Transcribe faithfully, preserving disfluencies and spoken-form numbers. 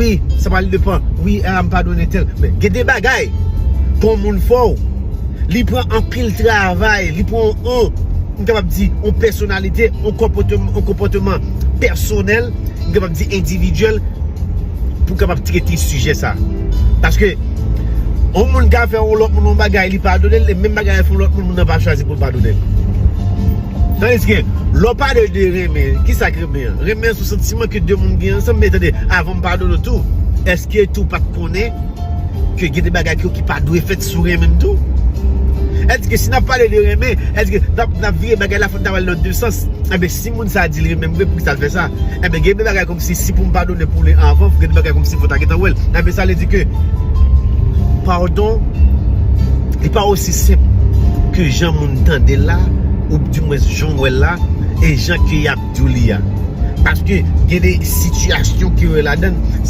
Wi, sa pral depan. Wi, a, m padone tèl. Men gen de bagay, pou yon moun fè w, li pran anpil travay, li pran yon, m kapab di, yon pèsonalite, yon konpòteman, yon konpòteman pèsonèl, m kapab di endividyèl, pou kapab trete sijè sa. Paske, yon moun ka fè yon lòt moun yon bagay, li padone l, e menm bagay fè yon lòt moun, moun nan pa chwazi pou l padone l. Tandiske, lè w pale de renmen, ki sa k renmen an? Renmen an se yon santiman ke de moun gen ansanm, men tande, avan m padone w tou, èske tou w pa t konnen ke gen de bagay ki, ki pa dwe fèt si w renmen m tou? Èske si n ap pale de renmen, èske n ap, n ap vire bagay la, fò n ta pale nan de sans? Enben, si moun sa a di l renmen m vre, poukisa l fè sa? Enben, gen de bagay kòmsi, si pou m padone pou li avan, gen de bagay kòmsi fò w ta gentan wè l. Enben, sa vle di ke padon, li pa osi senp ke jan moun tande l la, ou dimwens jan w wè l la, e jan ke y ap di w li a. Paske gen de sitiyasyon ki yo ladan l,